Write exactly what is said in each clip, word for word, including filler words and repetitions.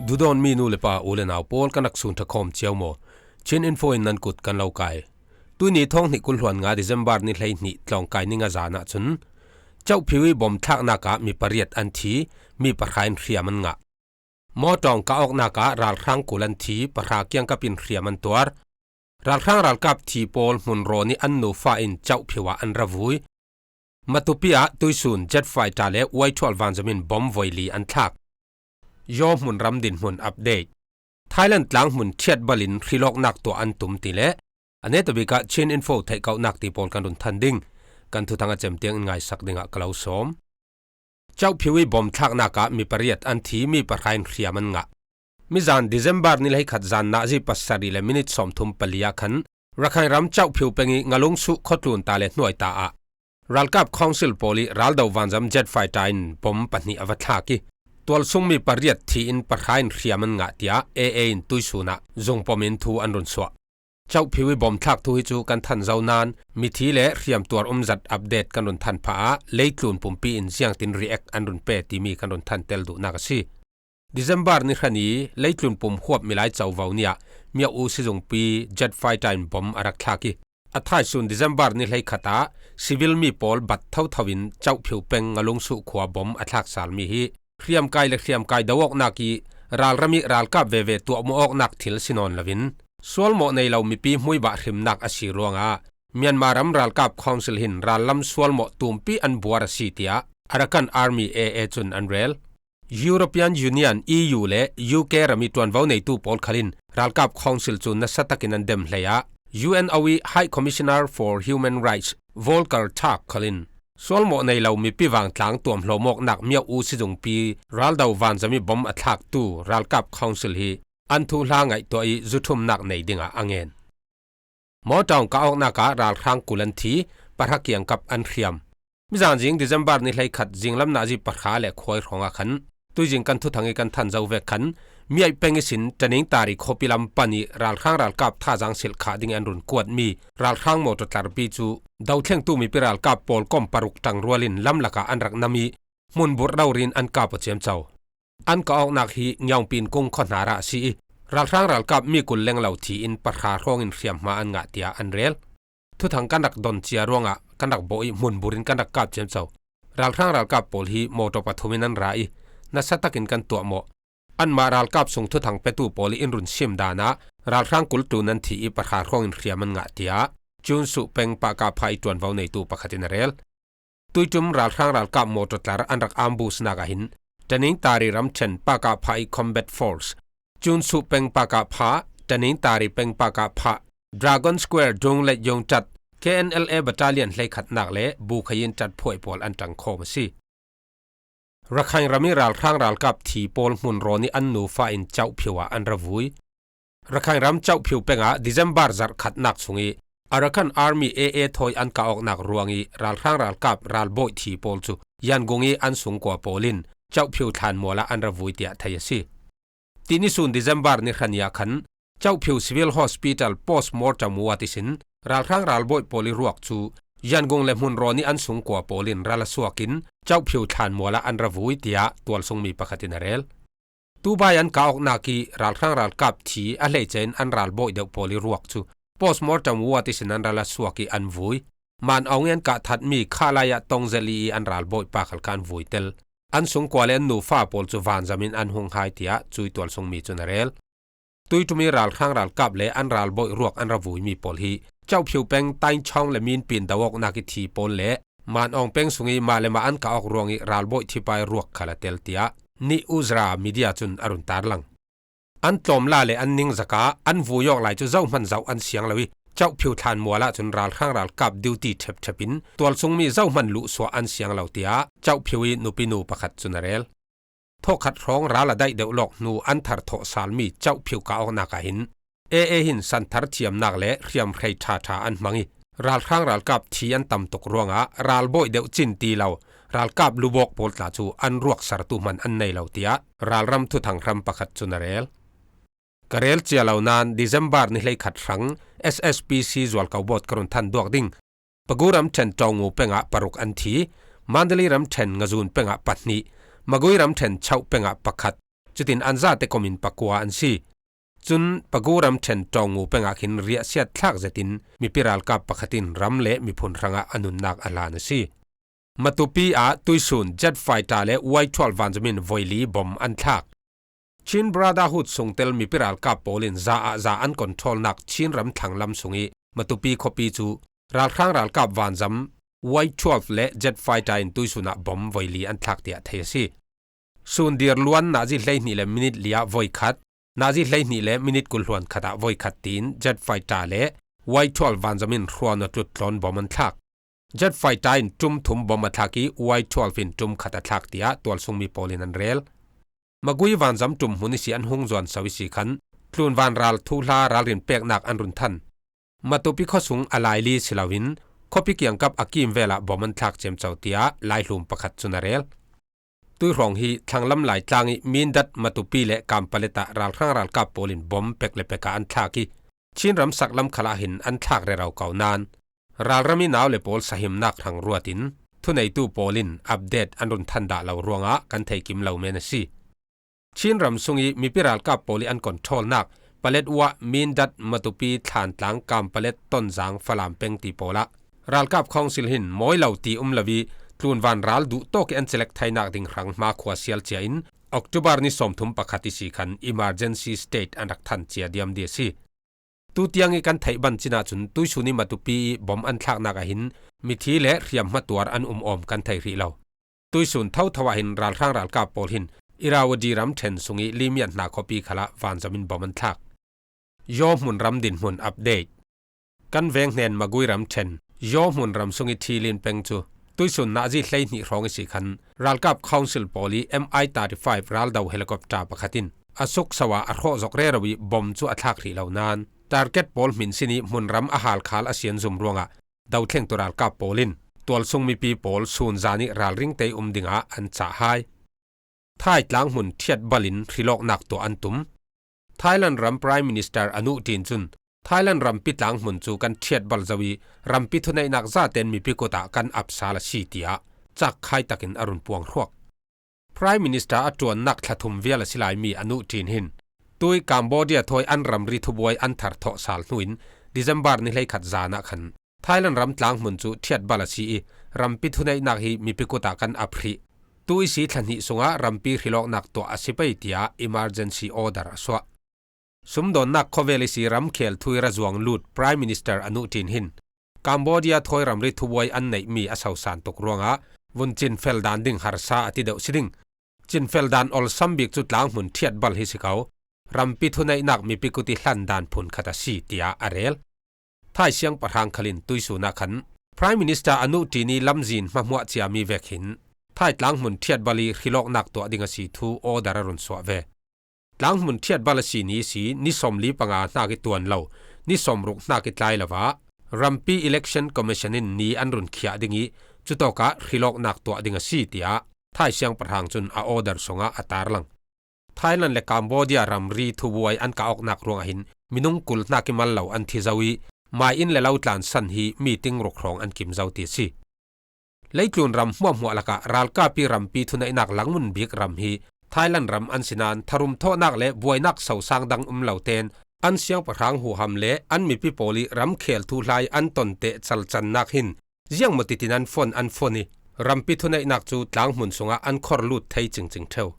Duhdawtmi nu le pa, u le nau pawl, kan rak sun ṭha khawm cio maw? Chin Info in nan kut kan lo kai. Tuihni thawng hnih kul hluan nga December ni hleihnih tlawngkai ni nga zan ah cun Kyaukphyu ih bom thlaknak ah mi pariat an thi, mi pahra in hriam an ngah. Mawtawng kah awknak ah ralhrang kul an thi, pahra kiangkap in hriam an tuar. Ralhrang ralkap thi pawl hmunraw nih an nufa in Kyaukphyu ah an ra vui. Matupi ah tuisun jet fighter le uaithual vanzam in bom voi li an thlak. Yaw hmunram dinhmun update. Thailand tlang hmun thiat bal in hrilawknak tuah an tum ti le a netabik ah Chin Info theihkauhnak ti pawl kan run than ding. Kan thuthang a cem tiang in ngaisak dingah ka lo sawm. Kyaukphyu ih bom thlaknak ah mi pariat an thi, mi pahra in hriam an ngah. Mizan December ni hleikhat zan nazi pasarih le minit sawmthum pali ah khan Rakhine ram Kyaukphyu peng ih Ngalungsuh khuatlun ta le hnuai ta ah ralkap council pawl ih raldo vanzam jet fighter in bom pahnih a va thlak ih, tualsungmi pariat thi in pahra in hriam an ngah, tiah A A in tuisun ah zungpom in thu an run suah. Kyaukphyu ih bom thlak thu hi cu kan than zo nain mithi le hriamtuar umzat update kan run than phah ah leitlun pumpi in ziangtin react an run pe timi kan run than tel duhnak a si. December ni hra ni leitlun pum huap milai covo ni ah Myauk U sizungpi jet fighter in bom a rak thlak ih, a thaisun December ni hleikhat ah civil mi pawl bat thotho in Kyaukphyu peng Ngalungsuh khua bom a thlak salmi hi hriamkai le hriamkai do awknak ih ralram ih ralkap veve tuahmawh awknak thil si nawn loin, sualmawh nei lo mipi hmuibah hrimnak a si ruangah Myanmar ram ralkap council hin rallam sualmawh tumpi an buar a si, tiah Arakan Army A A cun an rel. European Union, E U, le U K ram ih ṭuanvo neitu pawl khal in ralkap council cu nasa takin an dem hlei ah U N O ih High Commissioner for Human Rights Volker Turk khal in sualmawh nei lo mipi vangtlang tuamhlawm awknak Myauk U sizungpi raldo vanzam ih bom a thlaktu ralkap council hi an thuhla ngaihtuah ih zuthumnak nei dingah a ngen. Mawtawng kah awknak ah ralhrang kul an thi, pahra kiangkap an hriam. Mizan zing December ni hleikhat zinglam nazi pahra le khuai hrawngah khan tuizing kan thuthang ih kan than zo vek khan Myaik peng ihsin Taning Tari khuapi lam pan ih ralhrang ralkap thazaang silh khah ding ih an run kuatmi ralhrang mawṭaw tlarpi cu dothlengtu mipi ralkap pawl kom paruk ṭangrual in lam lakah an rak nam ih hmunburh rori in an kap aw ciamco. An kah awknak hi Nyaungpin kung khuahnar ah a si ih, ralhrang ralkap mi kul lenglo thi in pahra hrawng in hriamhma an ngah, tiah an rel. Thuthang kan rak don cia ruangah kan rak bawh ih hmunburh in kan rak kap ciamco. Ralhrang ralkap pawl hi mawṭaw pathum in an ra ih, nasa takin kan tuahmawh. Anmah ralkap sung thuthang petu pawl ih in run sim dan ah ralhrang kul ṭun an thi ih pahra hrawng in hriam an ngah, tiah Cunsuh peng Pakapha ih ṭuanvo neitu pakhat in a rel. Tuiṭum ralhrang ralkap mawṭaw tlar an rak ambushnak ah hin Taning Tari ramṭhen Pakapha ih Combat Force, Cunsuh peng Pakapha, Taning Tari peng Pakapha, Dragon Square Dung le Yung ṭat, K N L A Battalion hleikhatnak le Bukhayin ṭat phuai pawl an ṭangkhawm a si. Rakhine ram ih ralhrang ralkap thi pawl hmunraw nih an nufa in Kyaukphyu ah an ra vui. Rakhine ram Kyaukphyu peng ah December zarh khatnak sung ih Arakan Army A A thawi an kah awknak ruang ih ralhrang ralkap ralbawih thi pawl cu Yangon ih an sungkua pawl in Kyaukphyu thlanmual ah an ra vui, tiah thei a si. Tini sun December ni hra ni ah khan Kyaukphyu Civil Hospital postmortem ward ihsin ralhrang ralbawih pawl ih ruak cu Yangon le hmunraw nih an sungkua pawl in ral a suak in Kyaukphyu thlanmual ah an ra vui, tiah tualsungmi pakhat in a rel. Tubai an kah awknak ih ralhrang ralkap thi a hleice in an ralbawih deuh pawl ih ruak cu postmortem ward ihsin an ral a suak ih an vui. Man awng ih an kah thatmi kha lai ah tongzel ih an ralbawih pa khal kha an vui tel. An sungkua le an nufa pawl cu vanzam in an hung hai, tiah cui tualsungmi cun a rel. Tuiṭum ih ralhrang ralkap le an ralbawih ruak an ra vuimi pawl hi Kyaukphyu peng Tainchawng le Minpin do awknak ih thi pawl le Man Aung peng sung ih mah le mah an kah awk ruang ih ralbawih thipa ih ruak khal a tel, tiah Ni Uzra media cun a run tarlang. An tlawmla le an ningzak ah an vui awk lai cu zohman zoh an siang lo ih Kyaukphyu thlanmual ah cun ralhrang ralkap duty ṭhepṭhep in tualsungmi zohman luhsuah an siang lo, tiah Kyaukphyu ih nupinu pakhat cun a rel. Thawhkhat hrawng ral a daih deuh lawk hnu an thar thawh salmi Kyaukphyu kah awknak ah hin A A hin santhar thiamnak le hriamhrei ṭhaṭha an hmang ih ralhrang ralkap thi an tam tuk ruangah ralbawih deuh cin ti lo ralkap lubawk pawl tla cu an ruaksartu hman an nei lo, tiah ralram thuthang hram pakhat cun a rel. Ka rel cia lo nain December ni hleikhat hrang S S P C zualko bawt ka run than duak ding. Pagu ramṭhen Tawngu pengah paruk an thi, Mandalay ramṭhen Ngazun pengah pahnih, Magway ramṭhen Chauh pengah pakhat, Cutin an zate komin pakua an si. Cun Pagu ramṭhen Tawngngu pengah khin riahsiat thlak zetin mipi ralkap pakhat in ram le miphun hrangah a nunnak a lan a si. Matupi ah tuisun jet fighter le Y twelve vanzamin voili bom an thlak. Chin Brotherhood sungtel mipi ralkap pawl in za ah za an controlnak Chin ram thlanglam sungih Matupi khuapi cu ralhrang ralkap vanzam Y twelve le jet fighter in tuisun ah bom voili an thlak tiah thei a si. Sun dir luan nazi hleihnih le minit li ah voikhat, nazi hleihnih le minit kul hluan khat ah voikhat tiin jet fighter le Y twelve vanzamin hruan a tlut tlawn bom an thlak. Jet fighter in ṭum thum bom a thlak ih Y twelve in ṭum khat a thlak tiah tualsungmi pawl in an rel. Magui vanzam ṭum hmun ihsi an hung zuan so ihsi khan tlunvan ral thuhla ralrin peknak an run than. Matupi khuasung a laili si loin khuapi kiangkap a kimvel ah bom an thlak ciamco tiah laihlum pakhat cun a rel. Tuihrawng hi thlanglam Laitlang ih Mindat, Matupi le Kampalet ah ralhrang ralkap pawl in bom pek le pek ah an thlak ih Chin ram saklam khalah hin an thlak rero ko nain ralram ih nau le pawl sahimnak hrang ruatin thuneitu pawl in update an run than dah lo ruangah kan thei kim lo men a si. Chin ram sungih mipi ralkap pawl ih an controlnak Paletwa, Mindat, Matupi, Thlantlang, Kampalet, Tonzang, Falam peng ti pawl ah ralkap council hin mawi lo ti um lo ih tlunvan ral duh tawk ih an celek thainak ding hrang hma khua sial cia in October ni sawmthum pakhat ihsi khan emergency state an rak than cia diam di a si. Tutiang ih kan theih ban cin ahcun tuisun ih Matupi ih bom an thlaknak ah hin mithi le hriamhma tuar an um awm kan thei rih lo. Tuisun thotho ah hin ralhrang ralkap pawl hin Irrawaddy ramṭhen sungih Limiat hna khuapi khalah vanzam in bom an thlak. Yaw hmunram dinhmun update. Kan veng hnen Magui ramṭhen Yaw hmunram sungih Thilin peng cu tuisun nazi hleihnih hrawng ihsi khan ralkap council pawl ih M I thirty-five raldo helicopter pakhat in a sukso ah a hrawh zok rero ih bom cu a thlak rih lo nain target pawl hmin sin ih hmunram a halkhal a sian zum ruangah dothlengtu ralkap pawl in tualsung mipi pawl sun zan ih ralring te ih um dingah an cah hai. Thai tlang hmun ṭhiatbal in hrilawknak tuah an tum. Thailand ram Prime Minister a nuhṭin cun Thailand rampi tlang hmun cu kan ṭhiatbal zo ih rampi thuneihnak zaten mipi kut ah kan ap sal a si tiah cakkhai takin a run puang hruak. Prime Minister a ṭuannak thla thum vial a si laimi a nuhṭin hin tui Cambodia thawi an ramri thubuai an thar thawh sal hnu in December ni hleikhat zan ah khan Thailand ram tlang hmun cu ṭhiatbal a si ih rampi thuneihnak hi mipi kut ah kan ap hrih. Tu ihsi thla hnih sungah rampi hrilawknak tuah a si pei tiah emergency order a suah. Sumdawnnak khawvel ihsi ramkhel thu ih ra zuang lut Prime Minister a nuhṭin hin Cambodia thawi ramri thubuai an neihmi a sosan tuk ruangah vun cinfel dan ding harsa a ti deuh si ding. Cinfel dan olsam bik cu tlang hmun ṭhiatbal hi si ko, rampi thuneihnak mipi kut ih hlan dan phunkhat a si tiah a rel. Thai siangpahrang khal in tuisun ah khan Prime Minister a nuhṭin ih lamzin hmahmuah ciami vek hin Thai tlang hmun ṭhiatbal ih hrilawknak tuah ding a si thu order a run suah ve. Tlang hmun ṭhiatbal a si ni ihsi ni sawmli panga hnak ih tuan lo, ni sawmruk hnak ih tlai lo ah rampi Election Commission in ni an run khiah ding ih cutawkah hrilawknak tuah ding a si tiah Thai siangpahrang cun a order sungah a tarlang. Thailand le Cambodia ramri thubuai an kah awknak ruangah hin minung kul hnak ih mal lo an thi zo ih mai inn le lo tlansan hi mi tingruk hrawng an kim zo ti a si. Leitlun ram hmuahhmuah lakah ralkap ih rampi thuneihnak langmun bik ram hi Thailand ram an si nain tharum thawhnak le buainak sosang dang um lo tein an siangpahrang huham le an mipi pawl ih ramkhel thuhla ih an tonteh calcannak hin ziangmaw titin an fon an fon ih rampi thuneihnak cu tlang hmun sungah an khor lut thei cingcing ṭheu.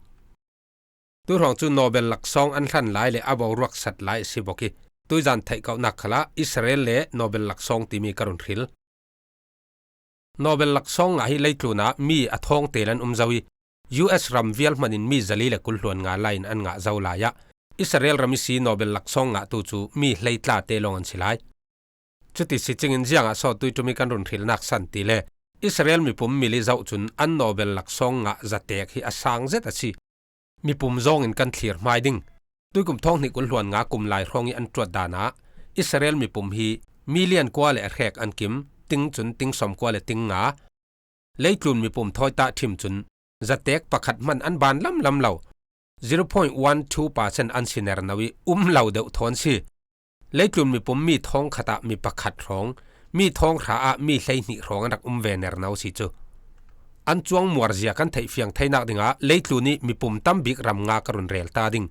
Tuihrawng cu Nobel laksawng an hlan lai le a boruak sat lai a si bawk ih tuizan theihkauhnak khalah Israel le Nobel laksawng timi ka run hril. Nobel laksawng ngah hi leitlun ah mi a thawng tel an um zo ih U S ram vial hman in mi zali le kul hluan nga lai in an ngah zo lai ah Israel ram ihsi Nobel laksawng ngahtu cu mi hleitla te lawng an si lai. Cuti si cingin ziangah sawtui ṭum ih kan run hrilnak san ti le Israel mipum mili zoh cun an Nobel laksawng ngah zatek hi a sang zet a si. Mipum zawngin kan thlir hmai ding. Tuikum thawng hnih kul hluan nga kum lai hrawng ih an ṭuat dan ah Israel mipum hi million kua le a hrek an kim, ting cun ting sawm kua le ting nga. Leitlun mipum thawi tah ṭhim cun zatek pakhat hman an ban lamlam lo. Zero point one two percent an si nerno ih um lo deuh thawn si. Leitlun mipum mi thawng khat ah mi pakhat hrawng, mi thawng hra ah mi hleihnih hrawng an rak um ve nerno si cu. an chuang muarzia kan theih fiang theinak dingah leitlun ih mipum tam bik ram nga ka run rel ta ding.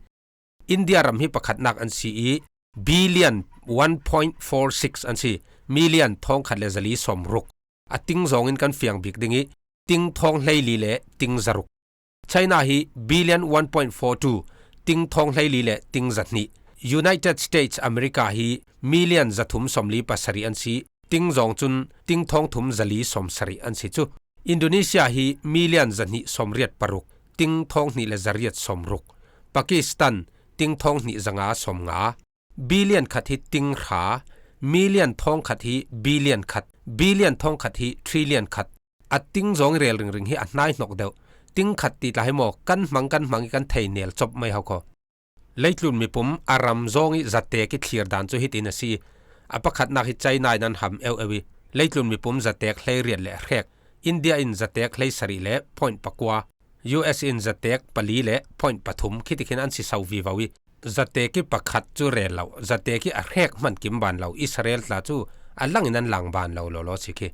India ram hi pakhatnak an si ih billion one point four six an si, million thawngkhat le zali sawmruk. A ting zawngin kan fiang bik ding ih ting thawng hleili le ting zaruk. China hi billion one point four two, ting thawng hleili le ting zahnih. United States America hi million zathum sawmli pasarih an si, ting zawng cun ting thawng thum zali sawmsarih an si cu. Indonesia hi million zahnih sawmriat paruk, ting thawng hnih le zariat sawmruk. Pakistan ting thawng hnih zanga sawmnga. Billion khat hi ting hra, million thawng khat hi billion khat, billion thawng khat hi trillion khat. A ting zawng ih rel ringring hi a hnaihnok deuh. Ting khat ti tla hi maw, kan hmang kan hmang ih kan thei nel cop mai ho kho. Leitlun mipum a ram zawng ih zatek ih thlir dan cu hitin a si. A pakhatnak hi China in an ham eueu ih leitlun mipum zatek hleiriat le a hrek. India in zatek hleisarih le point pakua. U S in zatek pali le point pathum khitikhin an si so vivo ih zatek ih pakhat cu rel lo, zatek ih a hrek hman kim ban lo Israel tla cu a langin an lang ban lo lawlaw si khi.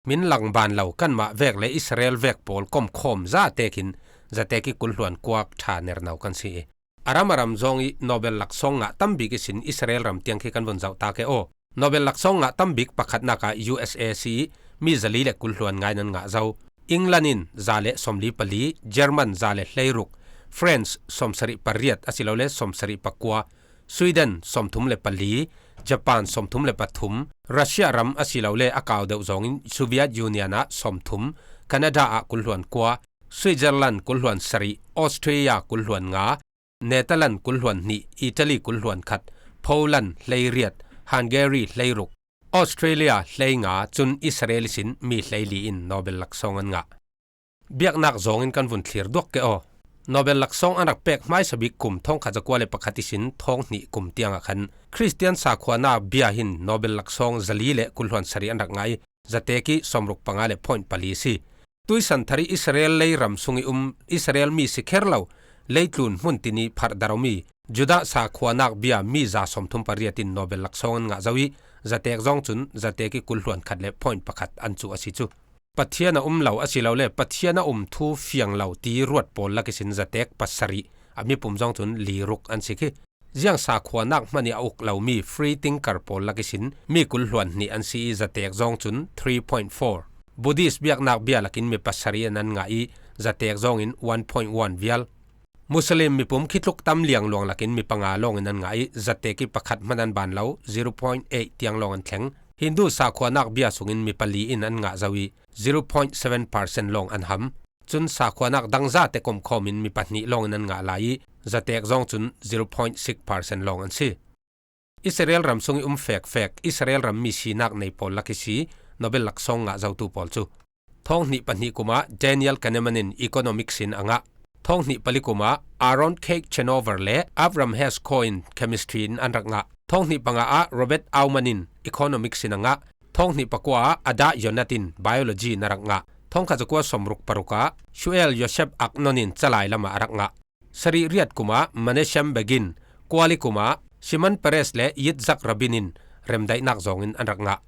Min lang ban lo kanmah vek le Israel vek pawl komkhawm zatek in zatek ih kulhluan kuak ṭha nerno kan si ih a ram a ram zawng ih Nobel laksawng ngah tam bik ihsin Israel ram tiang khi kan vun zoh ta ke aw. Nobel laksawng ngah tam bik pakhatnak ah U S A si ih mi zali le kulhluan ngai nan ngah zo. England in za le sawmli pali, German za le hleiruk, France sawmsarih pariat asilole sawmsarih pakua, Sweden sawmthum le pali, Japan sawmthum le pathum, Russia ram asilole a kau deuh zawngin Soviet Union ah sawmthum, Canada ah kulhluan kua, Switzerland kulhluan sarih, Austria kulhluan nga, Netherlands kulhluan hnih, Italy kulhluan khat, Poland hleiriat, Hungary hleiruk, Australia hleinga, cun Israel ihsin mi hleili in Nobel laksawng an ngah. Biaknak zawngin kan vun thlir duak ke aw. Nobel laksawng an rak pek hmaisa bik kum thawngkhat zakua le pakhat ihsin thawng hnih kum tiangah khan Khristian sakhuanak bia hin Nobel laksawng zali le kulhluan sarih an rak ngah ih zatek ih sawmruk panga le point pali si. Tuisan thar ih Israel lei ram sung ih um Israel mi si kher lo, leitlun hmun tin ih pharh dar awmi Judah sakhuanak bia mi za sawmthum pariat in Nobel laksawng an ngah zo ih zatek zawng cun zatek ih kulhluan khat le point pakhat an cuh a si cu. Pathian a um lo asilole Pathian a um thu fiang lo ti ruat pawl lak ihsin zatek pasarih, a mipum zawng cun li ruk an si khi. Ziang sakhuanak hmanh ih a uk lomi free thinker pawl lak ihsin mi kulhluan hnih an si ih zatek zawng cun three point four. Buddhist biaknak bia lakin mi pasarih in an ngah ih zatek zawngin one point one vial. Muslim mipum khitluk tam liangluang lakin mi panga lawngin an ngah ih zatek ih pakhat hmanh an ban lo, zero point eight tiang lawng an thleng. Hindu sakhuanak bia sungin mi pali in an ngah zo ih zero point seven percent lawng an ham. Cun sakhuanak dang zate komkhawm in mi pahnih lawngin an ngah lai ih zatek zawng cun zero point six percent lawng an si. Israel ram sung ih um fekfek Israel ram mi sinak nei pawl lak ih si Nobel laksawng ngah zotu pawl cu. Thawng hnih pahnih kum ah Daniel Kahneman in economics in a ngah. Thawng hnih pali kum ah Aaron K. Chernover le Avram Hershko in chemistry in an rak ngah. Thawng hnih panga ah Robert Aumann in economics in a ngah. Thawng hnih pakua ah Ada Yonath in biology in a rak ngah. Thawngkhat zakua sawmruk paruk ah Shmuel Yosef Agnon in calai lamah a rak ngah. Sarih riat kum ah Menachem Begin, kuali kum ah Shimon Peres le Yitzhak Rabin in remdaihnak zawngin an rak ngah.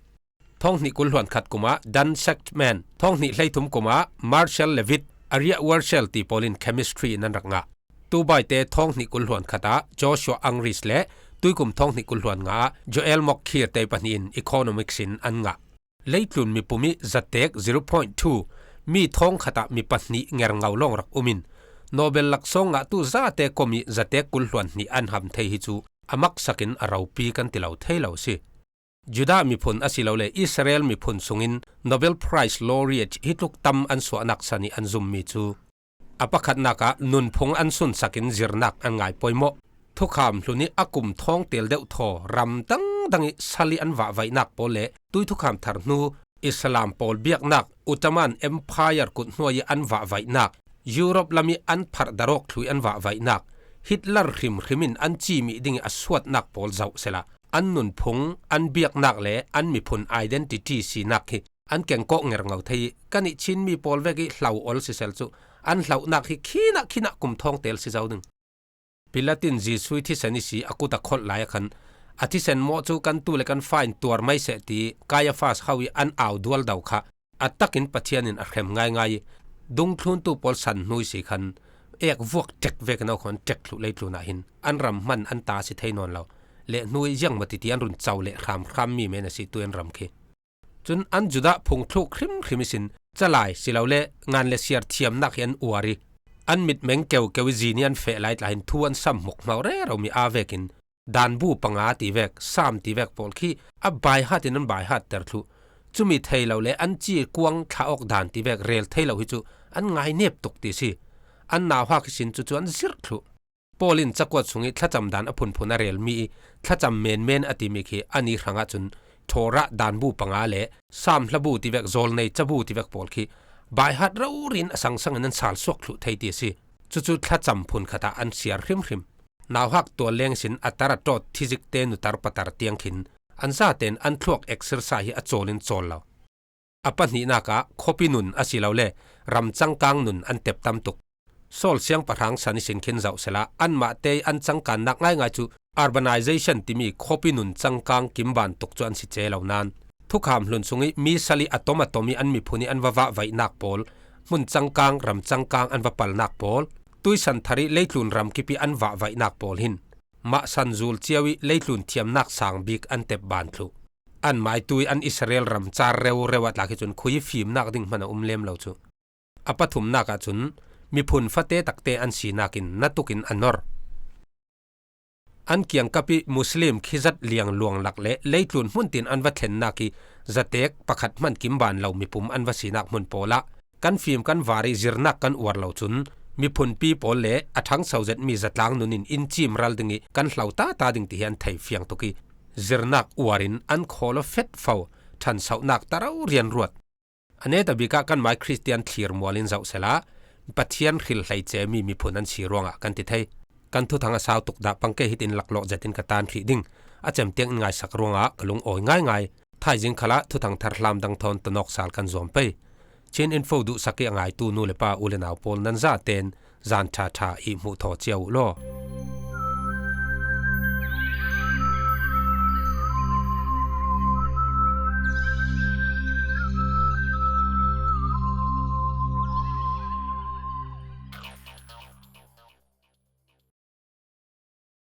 Thawng hnih kul hluan khat kum ah Dan Shechtman, thawng hnih hleithum kum ah Marshall Levitt, Aryeh Walshe ti pawl in chemistry in an rak ngah. Tubaite thawng hnih kul hluan khat ah Joshua Ungris le tuikum thawng hnih kul hluan nga ah Joel Mokyr te pahnih in economics in an ngah. Leitlun mipum ih zatek zero point two, mi thawng khat ah mi pahnih ngerngo lawng rak um in, Nobel laksawng ngahtu zate kom ih zatek kul hluan hnih an ham thei hi cu a maksak in a ropi kan ti lo thei lo si. Judah miphun asilole Israel miphun sungin Nobel Prize laureate hi tluk tam an suahnak san ih an zummi cu a pakhatnak ah nunphung an sunsak in zirnak an ngai pawimawh. Thukham hlun ih a kum thawng tel deuh thaw ram dangdang ih sal ih an vahvaihnak pawl le tui thukham thar hnu Islam pawl biaknak Ottoman Empire kut hnuai ih an vahvaihnak, Europe lam ih an pharh darawk thlu ih an vahvaihnak, Hitler hrimhrim in an cimih ding ih a suatnak pawl zoh sehla an nunphung, an biaknak le an miphun identity sinak hi an kengkawh ngerngo thei ih, kan ih Chinmi pawl vek ih hlo ol sisel cu an hlohnak hi khinah khinah kum thawng tel si zo ding. Pilat in Jesuh ih thisen ihsi a kut a kholh lai ah khan a thisen mawh cu kan tu le kan fa in tuar mai seh ti Kaiafas ho ih an au dualdo kha a takin Pathian in a hrem ngaingai ih, dungthluntu pawl san hnuoi si khan ek vuak ṭek vekin a khon ṭek thluh leitlunah hin an ram hman an ta si thei nawn lo. Leh hnuoi ziang maw titi an run chau leh hram hram mi men a si tu an ram khi. Cun an Judah phungthluk hrimhrim ihsin calai si lo le ngan le siar thiamnak hi an uar ih, an mitmeng keukeu ih zini an feh lai tla hin thu an sam hmukmau rero mi aa vekin, danbu panga ti vek, sam ti vek pawl khi a baihat in an baihatter thluh. Cumi thei lo le an ci kuang thlah awk dan ti vek rel thei lo hi cu an ngainep tuk ti si. An nauhak ihsin cucu an zirh thluh. Paul in cakuat sungih thlacam dan a phunphun a rel mi ih thlacam menmen a timi khi ani hrangah cun Thawrah danbu panga le Sam hlabu ti vek, zawlnei cabu ti vek pawl khi baihat rori in a sangsang in an sal suak thluh thei ti a si. Cucu thlacam phun khatah an siar hrimhrim. Nauhak tual leng sin a tar a tawt thizikte nutar patar tiang khin an zaten an thluak exercise hi a cawl in cawl lo. A pahnihnak ah khuapi nun a si lo le ram cangkang nun an tep tam tuk. Sawl siangpahrang san ihsin khin zoh sehla, anmahte ih an cangkannak ngaingai cu urbanization timi khuapi nun cangkang kim bantuk cu an si ce lo nain, thukham hlun sungih mi sal ih a tom a tom ih an miphun ih an va vahvaihnak pawl, hmun cangkang, ram cangkang an va palnak pawl, tuisan thar ih leitlun ram kip ih an vahvaihnak pawl hin mah san zul cio ih leitlun thiamnak sang bik an tep ban thluh. Anmah ih tu ih an Israel ram car reu reu ah tlak hi cun khui ih fimnak ding hman a um lem lo cu. A pathumnak ahcun miphun fate takte an sinak in na tukin a nor. An kiangkap ih Muslim khizat liang luanglak le leitlun hmun tin an va thlennak ih zatek pakhat hman kim ban lo mipum an va sinak hmun pawl ah kan fim kan var ih zirnak kan uar lo cun miphunpi pawl le a ṭhangso zetmi zatlang nun in in cim ral ding ih kan hlo ta ta ding ti hi an thei fiang tuk ih zirnak uar in an khawl aw fet fo, ṭhansohnak ta rorian ruat. A netabik ah kanmah ih Khristian thlir mual in zoh sehla, Pathian hril hleice mi miphun an si ruangah kan ti thei. Kan thuthang a sau tuk dah pangke hitin laklawh zetin ka tan hrih ding. A cem tiang in ngaisak ruangah ka lungawi ngaingai. Thaizing khalah thuthang thar hlam dang thawn tonawk sal kan zuam pei. Chin Info duhsak ih a ngaitu nu le pa u le nau pawl nan zaten zan ṭha ṭha ih hmuh thaw cio uh law.